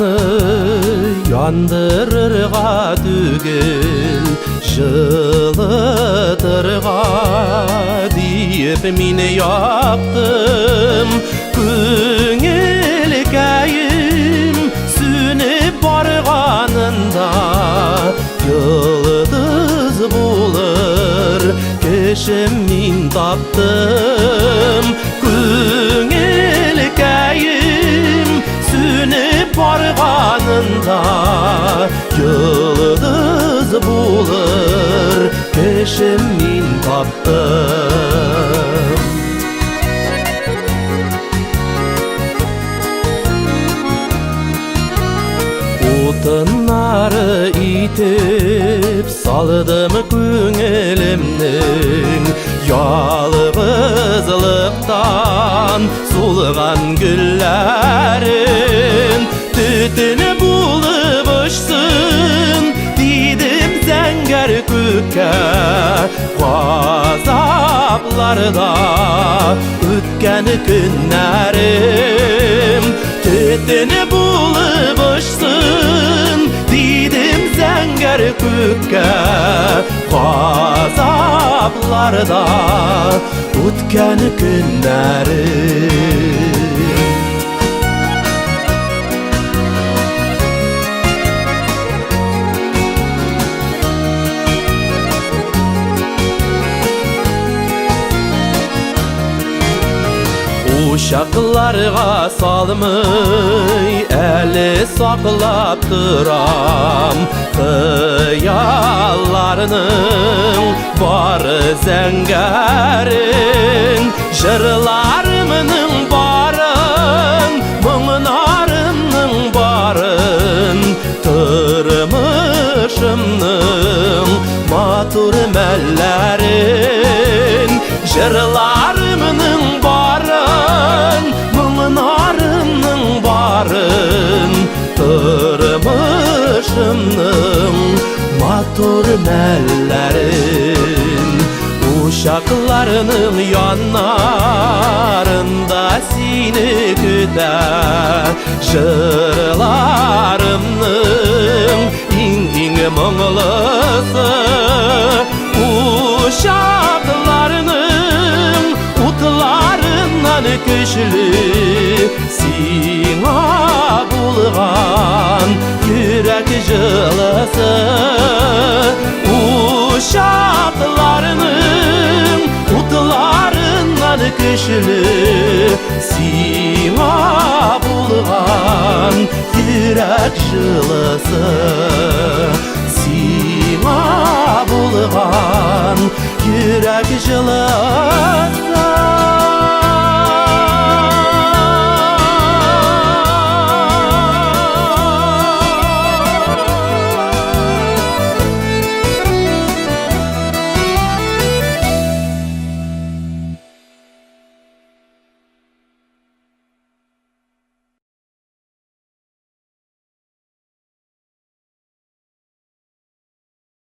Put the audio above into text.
Учакларны яндырырга түгел, җылытырга диеп мин яктым. Күңелкәем сүнеп барганында, йолдыз булыр кешем мин таптым. Күңелкәем сүнеп барганында, йолдыз булыр кешем мин таптым. Утыннары итеп салдым күңелемнең ялгызлыктан сулган гөлләрен. Төтен булып очсын дидем зәңгәр күккә, газапларда үткән көннәрем. Төтен булып очсын дидем зәңгәр күккә, газапларда үткән көннәрем. Учакларга салмый әле саклап торам хыялларның бары зәңгәрен, җырларымның барын, моңнарымның барын, тормышымның матур мәлләрен, җырларымның барын, моңнарымның барын, тормышымның матур мәлләрен. Учакларның яннарында сине көтә җырларымның иң-иң моңлысы. Учакларның утларыннан көчле сиңа булган йөрәк җылысы. Учакларның утларыннан көчле сиңа булган йөрәк җылысы.